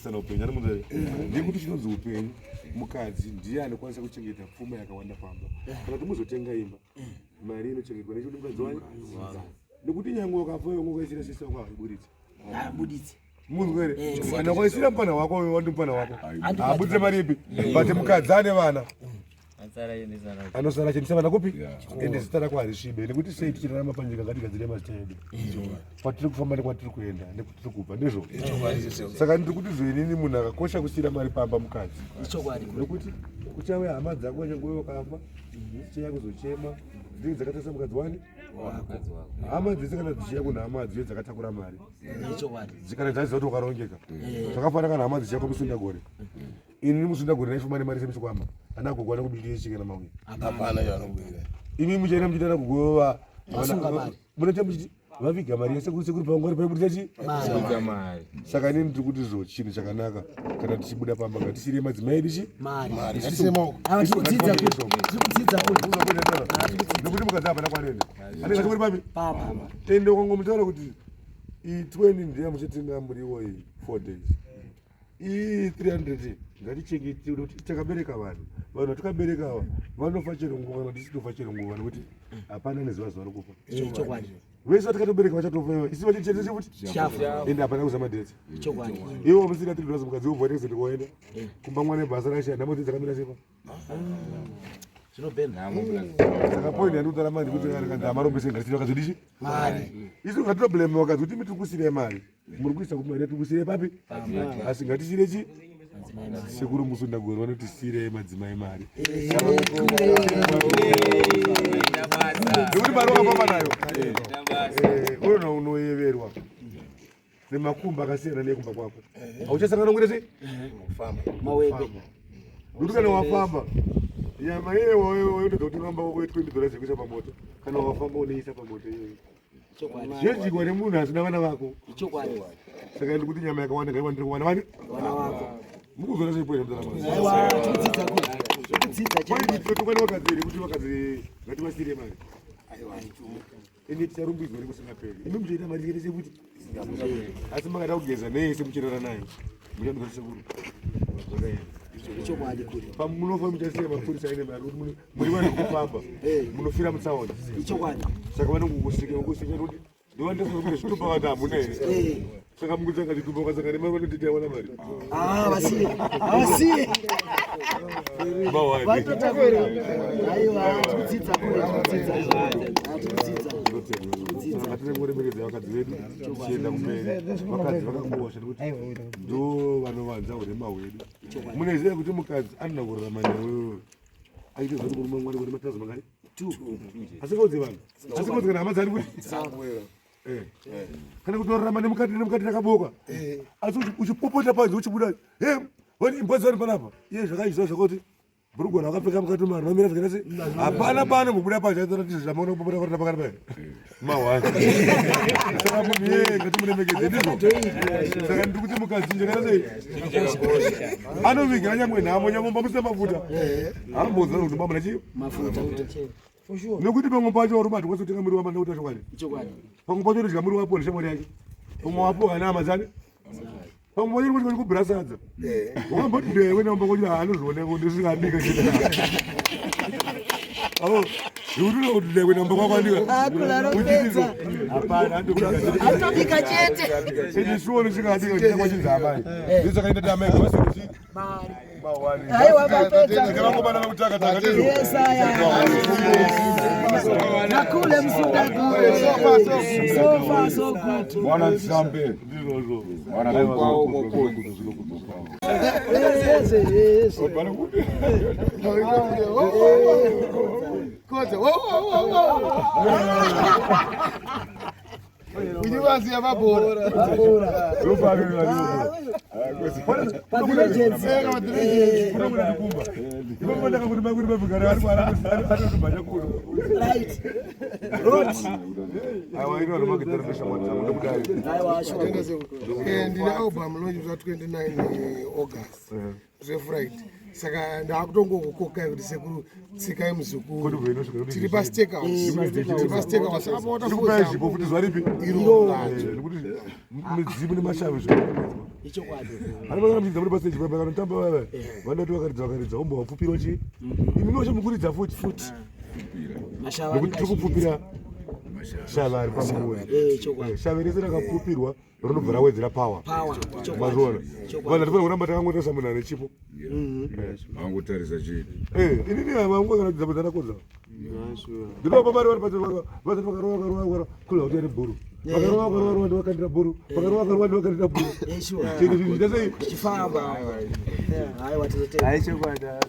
kudzidzisana upenyu ani munzere ndekuti chinonzi upenyu mukadzi ndiye anokwanisa kuchengeta pfuma yakawanda pamba kana kuti muzotenga imba mari inochengetwa nechikuti mukadzi wani nekuti nyangwe ukafa iwe ukaisira sisi wako haiburitsi Haabuditsi. munzwa here Eh, kana ukaisira mupana wako wandi mupana wako haabuditse mari ipi but mukadzi ane vana anosara achiendesa vana kupi ende zita rako harisvibe nekuti sei tichirarama panyika ngatigadzire mazita edu kwatiri kufamba nekwatiri kuenda nekutiri kubva ndizvo saka ndiri kuti zvoinini munhu akakosha kusiira mari pamba mukadzi Ichokwadi. nekuti kuchauya hama dzako nyangwe wakafa dzichiya kuzochema dzinenge dzakatarisa mukadzi wani hama dzese kana dzichiya kuna hama dziye dzakatakura mari Ichokwadi. kana dzaziva kuti wakarongeka zvakafanana kana hama dzichiya kwamusundagore ini musundagore ndaifamba nemari semuchikwama ana gogo anokubikira chikena mauya Hapana chaanobwira. imi muchaenda muchiita na gogo va Vasunga mari. munoita muchiti vaviga mari yasekuru sekuru pangwari paibudisa chi Mari. saka inini ndiri kuti zvo chinhu chakanaka kana tichibuda pamba ngatisire madzimai edu chi Mari. Mari. Ngatise maoko. Ava tiri kudzidza kuri. Tiri kudzidza kuri. nekuti mukadzi hapana kwanenda anenge achingori papi Papa. ende ukangomutaura kuti iyi 20 ndiye muchatenga muriwo iyi 4 days iyi 300 ngatichengete kuti takabereka vanhu vanhu vatakabereka ava vanofa chero nguva kana tisitofa chero nguva nekuti hapana nezuva zuva rokufa Ichokwadi. vese vatakatobereka vachatofa iva isi vachichetese futi Chafa. ende hapana kuza madheti Ichokwadi. iwo wamusina 3 dollars mukadzi wobva waenda kuenda kumba mwana basa rasha nhamo dzi dzakamira sepa Zvinobhenda. saka point yandikutaura manje kuti kana amarombese ngatisire vakazodichi Mari. isu ngatitoblame vakadzi kuti imi tiri kusirei mari muri kuisa kuti mari tiri kusirei papi asi ngatisire chi sekuru musundagore vanoti sirei madzimai mari nekuti mari wakafamba nayo unona unoyeverwa nemakumba akasiyana nekumba kwako hauchasangana kuita sei Mawebe. nekuti kana wafamba nyama iye wayotoda kuti unamba wako 20 dollars yekuisa pamoto kana wafamba unoisa pamoto iyoyo Ichokwadi. zvodyiwa nemunhu asina vana vako Ichokwadi. saka ndikuti nyama yakawanda ngaiwandire kuwana vani Vana wako. mukuzona sei poita muzarama Aiwa, tiri kudzidza kuri. Tiri kudzidza chaiko. totokwana vakadzi here kuti vakadzi ngativasire mari ende ticharumbidzwa nekusingaperi imi muchaita mari chete sekuti asi makada kugeza neyese muchirara nayo muchandoza sekuru zvakaenda Ichokwadi kuri. pamunofa muchasiya mapurisa aine mari kuti muri vanhu vekufamba munofira mutsaona Ichokwadi. saka vanongokuseka vokuseka kuti ndovandakuti zvitupa vanhu hamuna here Eh. saka mukutsanga zvitupa ukasanga nemari vanoti taiwana mari Ah, vasiye. Havasiye. Vatotakura. Aiwa, tiri kudzidza kuri. Tiri kudzidza. Ah, tiri kudzidza. ngatinengoremekedza vakadzi vedu tichienda kumberi vakadzi vakakosha nekuti ndo vanovanza urema hwedu munoziva kuti mukadzi anoda kurarama newewe aite zvati murume mwari kuti matirazo mangani asingaudzi vanhu asingaudzi kana hama dzani kuti Eh. Kana kutorarama nemukati nemukati rakaboka asi uchipopota panze uchibuda he wani imbwa dzani panapa iye zvakaizwa zvakoti bhurugwa rakapfeka mukati mari mamira zvakaita sei hapana pano mubuda panze atora tizvo zvamaona kupopota kwatona pakati paya mahwani saka munhu yeye ngatimuremekedze ndizvo saka ndiri kuti mukadzi chakaita sei anovigira nyangwe nhamo nyamomba musina mafuta hamboziva kuti mba muna chii Mafuta. nekuti pamwe pacho varume hatikwanisi kutenga muriwo wamanda kuita chokwadi Ichokwadi. pamwe pacho unodya muriwo wapo neshamwari yake pamwe wapo kana hama dzake pamwe pacho unoti kubhira sadza wakamboti ndewe namba kuti anozviona kuti ndisingabika chete avo zvekuti unoti ndewe namba kwako andika Akula anopedza. hapana Atobika chete. ende shuwa ndisingabika chete kwachinzi amai ndisakaita kuti amai ngavasiri chi Mari. mawani Aiwa, vapedza. ndikavangobana vakutaka taka ndizvo Yes, aya. Nakule msunda kule. So far so good. Bwana nsambe ndizvozvo Yes, yes. Kodza. Wo wo wo wo. Uchivaziya mabhora. Pavillages. Right. Road. Aiwa, sure. Ndine album launch zva 29 August. ZveFriday. Saka ndakutongokukokai kuti sekuru tsikai muzukuru. Tiri paStakehouse. Tiri paStakehouse. Saka zvipo futi zuva ripi Iro racho. nekuti midzimu nemashavi zvino. Ichokwadi. Anopakana muchidza muri pastage papa kanotamba vava. Vanoti vakaridza vakaridza ombo vapfupirwa chii? Imi noshe mukuridza futi. Futi. Mashava Nekuti tiri kupfupira shava ari pamuri. Eh, chokwadi. Shava rese rakapfupirwa rinobva rawedzera power. Power. Chokwadi. Mazviona? Chokwadi. Vanhu hatifanira kuramba takangotarisa munhu ane chipo. Vangotarisa chete. Eh, inini vangu kana dzabo dzanakodza. Ndinopa mari vari pasi vasati vakarova vakarova vakarova kule kuti ane bhuru. Vakarova vakarova vakarova ndovakandira bhuru. Vakarova vakarova ndovakandira bhuru. Eh, sure. Chinhu chinhu chita sei? Tichifamba. Haiwa tozotenda.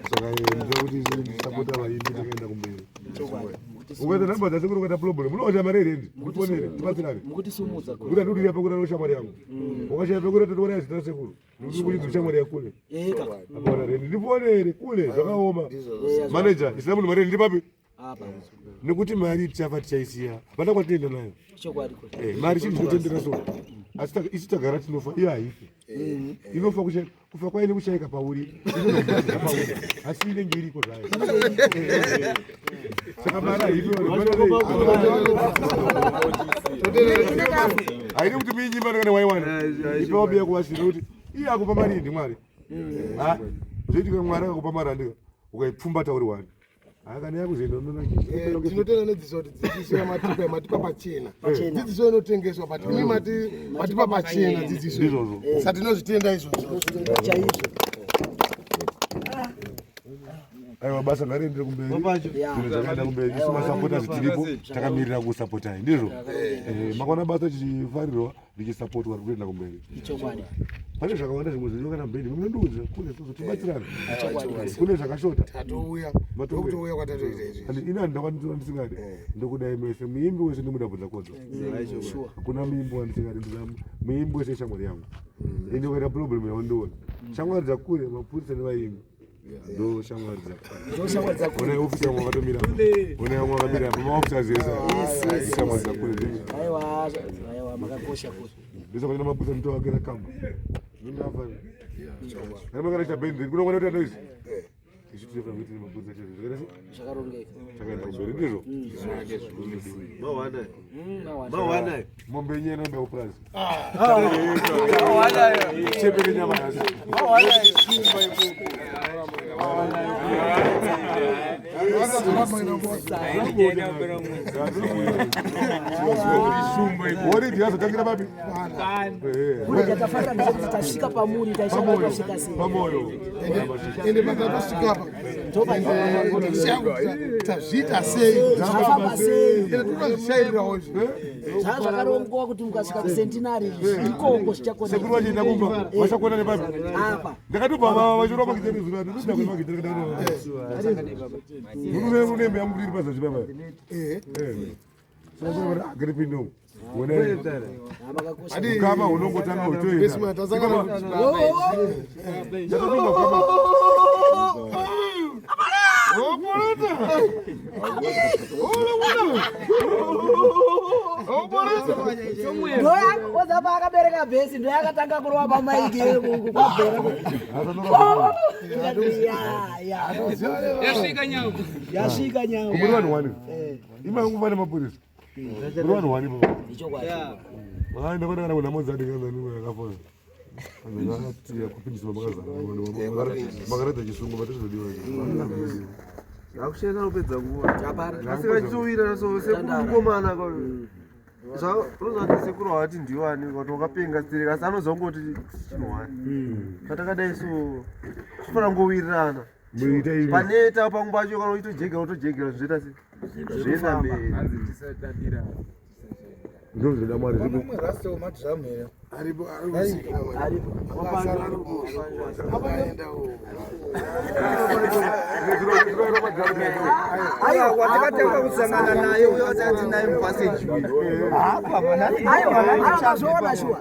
Saka ndinoda kuti ndisapota vaimbi takaenda kumberi. Chokwadi. Ukaita namba dzasekuru ukaita problem unoona mari here ndi? Ndifonere tibatsirane. Mukutisumudza kule. Kuti andikuti pekura noshamwari yangu. Ukashaya pekura totoona zita rasekuru. Ndikuti kuti shamwari yakule. Eh, kaka. Akaona rendi ndifonere kule zvakaoma. Manager isina munhu mari ndi papi? Apa. Nekuti mari tichafa tichaisiya. Hapana kwatinoenda nayo. Chokwadi kule. Eh, mari chinhu chinotendera so. Asi isu tagara tinofa iyo haifi. Inofa kushayika kufa kwaine kushayika pauri. Inozobva pauri. Asi inenge iriko zvayo. Saka mari haifi. Haidi kuti muinyimba kana waiwana. Ipa wabiya kuvasiri kuti iye akupa mari iyi ndimwari. Ha? Zvoitika mwari akakupa mari andika ukaipfumbata uri wani. Hakana yakuzoenda Eh, tinotenda nedzidziso kuti dzidziso yamatipa yamatipa pachena dzidziso inotengeswa but imi mati matipa pachena dzidziso Ndizvozvo. saka tinozvitenda izvozvo Chaizvo. Aiwa basa ngariendere kumberi. Yeah. Zvinhu zvakaenda kumberi. Isu masapota tiripo takamirira kusapotai ndizvo. Eh, makaona basa tichifarirwa richisapotwa riri kuenda kumberi. Chokwadi. Pane zvakawanda zvimwe zvinhu kana mberi munondiudza kune sozo tibatsirane. Kune zvakashota. tatouya Matouya. ndokutouya kwatatoita izvi Andi ina ndakwanditora ndisingadi. Ndokudai mese muimbi wese ndomuda bvunza kodzo. Sure. Hakuna muimbi wandisingadi ndina muimbi wese shamwari yangu. Ende ukaita problem yawandiona. Shamwari dzakure mapurisa nevaimbi. Ndo shamwari dzakure. Ndo shamwari dzakure. Ona ofisa wangu wakatomira. Ona wangu wakamira apa maofficers ese. Shamwari dzakure. Aiwa, aiwa makakosha kule. Ndisa kuenda mapurisa nditowakira kamba. Ndingafa. Kana makana chabendi kunoona kuti anoizi. Isu tinofanira kuita mapurisa chete. Zvakaita sei? Zvakarongeka. Takaenda kumberi ndizvo. Mawana. Mawana. Mawana. Mombe yenyewe inoenda kupurazi. Chepere nyama nhasi. Wori ndiyazotangira papi? Eh, Kule tatafata ndechekuti tasvika pamuri taishanda tasvika sei. Pamoyo. ende patatosvika apa tishaya kuti tazviita sei Zvafamba sei. ende tinozvishairirawo izvi Zvaa zvakarongwa kuti mukasvika kusentinari ikoko Sekuru zvichakona. vachienda kumba vachakona nepapi? Apa. Ndakatobva vachirwa magitare zuva ndinoda kuona magitare kana unembe yangu iri pazasi papa. Eh. Saka agere pindo. Wona Makakosha. ukama hunongotanga hutoenda. Besima tasangana Ndakatobva kama Ndoya akabereka bhesi ndoyakatanga kurova pamaiki kwabhera. Yasvika nyangu. Yasvika nyangu. Muri vanhu wani. Ima yangu vane mapurisa. Muri vanhu wani baba. Ichokwadi. Hayi ndakona kana kuna modzi andikazani yakafoza. Andikatiya kupindisa makazara. Makaradza chisungu vatozodiwa. Akushena kupedza nguva. Hapana. Asi vachitowira so sekuru mukomana kwa. Unoziva kuti sekuru havati ndiwani kuti wakapenga sterek asi anozongoti chinhwani. Patakadai so tofanira kungowirirana. Muita imi. Paneta pamwe pacho kana uchitojegera utojegera zvoita sei? Zvoenda mberi. Hanzi tisadadira. Ndozvo zvinoda Mwari zvipo. aripo aripo akasara ari kumusha akaendawo Aiwa, takatanga kusangana naye uyo asati naye mupaseji uyu. Aiwa, mazvoona shuwa.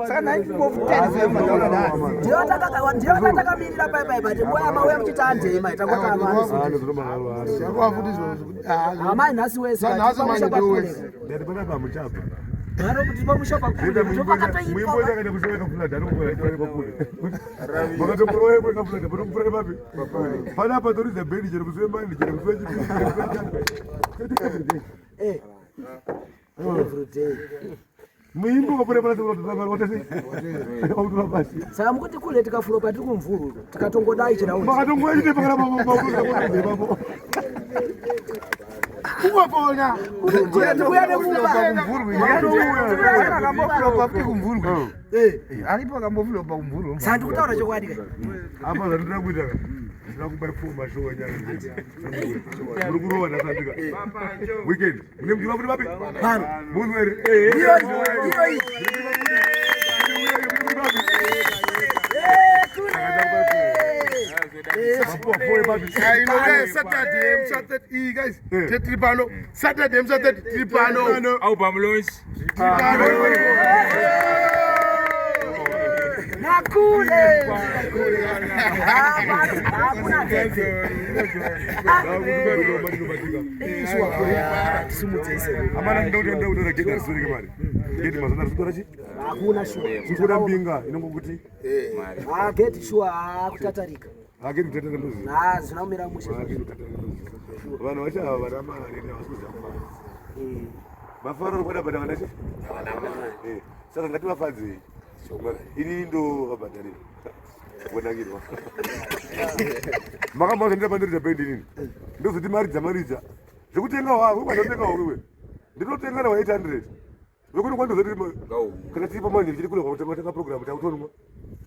Saka naingofutarisa mataura nasi. Ndiyo tatakamirira pai pai but nguva yamauya muchiti andema Ah, ndozvinoda Mwari. zvakuva futi izvozvo kuti amai nhasi wese Nhasi manje ndiwo wese. Ndati panapa muchapa. kuti pamusha pakule Muimbo ndopakatoipa yakaenda kushoeka fulad anokupura pakule. Makatopura kweka fulad panokupura papi. Panapa toridza bendi chero kusiwe mani chero kusiwe chipi. Eh, every day. Muimbi ukapfuura pana sekuru watese. Wakutora pasi. Saka mukuti kule tikafuropa tiri kumvuru tikatongodai chiraundi. Makatongoite pakana papo. Kungopona. Kuya nemumba. Akambofulopa futi kumvurwi. Aripo akambofulopa kumvurwi. Saka ndikutaura chokwadi ka. Apa zvandinoda kuita ka. Ndinoda kupa show nyaya. Muri kurova ndasandika. Weekend. Mune mjura kuti papi? Pano. Munhu here? Iyo iyo iyi. Inouya Saturday musa 30 iyi guys. Tiri pano. Saturday musa 30 tiri pano. Album launch. Tiri pano. Nakule. Hakuna dzedze. Tisimudze ise. Amana ndauta gate arisoreke mari. Gate mazana arisotora chi? Hakuna shuwa. Kutoda mbinga inongokuti Ah, gate shuwa hakutatarika. hake kutatara ndoziva. Ah, zvina kumira mushe. Hake kutatara ndoziva. Vanhu vacho ava vana mari havasi kuziva kufara. Mafaro ari kuda bhadha vana chi? Eh, saka ngativafadzei. Inini ndo vabhadharira. Vonakirwa. Makamboa pandiridza bendi inini. Ndozoti maridza maridza. Zvekutenga wako, kwatotenga wako iwe. Ndinotenga na 800. Vekuti kwandozoti kana tiri pamanje tichiri kule kwakutenga tenga program takutonwa.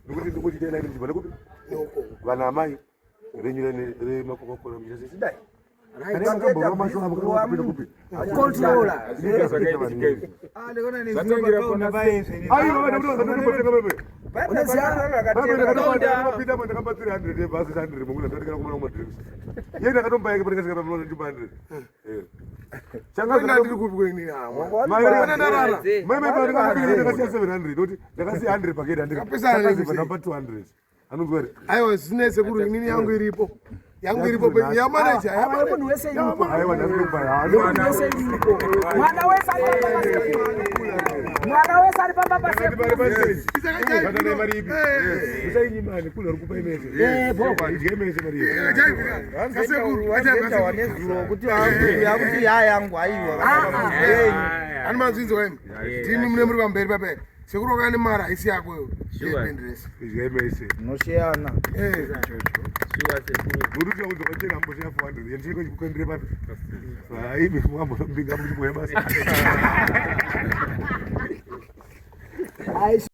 Nekuti ndikuti tena iri chibana kupi? Vana amai renyu remakokakora muchita sei? Dai. Kana makambova masho avo kana wakapinda kupi? Controller. Zvatangira pana Aiwa vana kuti vazototenga pepe. Unoziva? Ndakamba 300 yebhasi 100 mangwana ndatikana kumana kumadrinks. Iye ndakatomba yake pandikasvika pamuna 200. Eh. Changa Ndiri kupi kweni hawa. Mai mai pandakambira ndakasiya 700 ndoti ndakasiya 100 paketi Kapesana andikakazibva ndapa 200. Anonzwa here? Aiwa zvine sekuru inini yangu iripo. Yangu iripo ya manager. Ya Ah, munhu wese iripo. Aiwa ndakatombaya. Munhu wese iripo. Mwana wese ari pamba pasekuru. Mwana wese ari pamba pasekuru. Vatane mari ipi? Usainyimani kule uri kupa imese. Idya imese mari ipi. Kasekuru. Wazoita nezuro kuti yakuti ya yangu aiwa. Ani manzinzi waimi. Timi mune muri pamberi pape. Sekuru wakane mari haisi yako iyo. Yebendress. Idya imese. Unosheyana. Eh. Muruti wakudzoka chena ambosheya 400. Yandishe kuendere papi? Haimi mwambo mbinga muchiboya basi. Ai.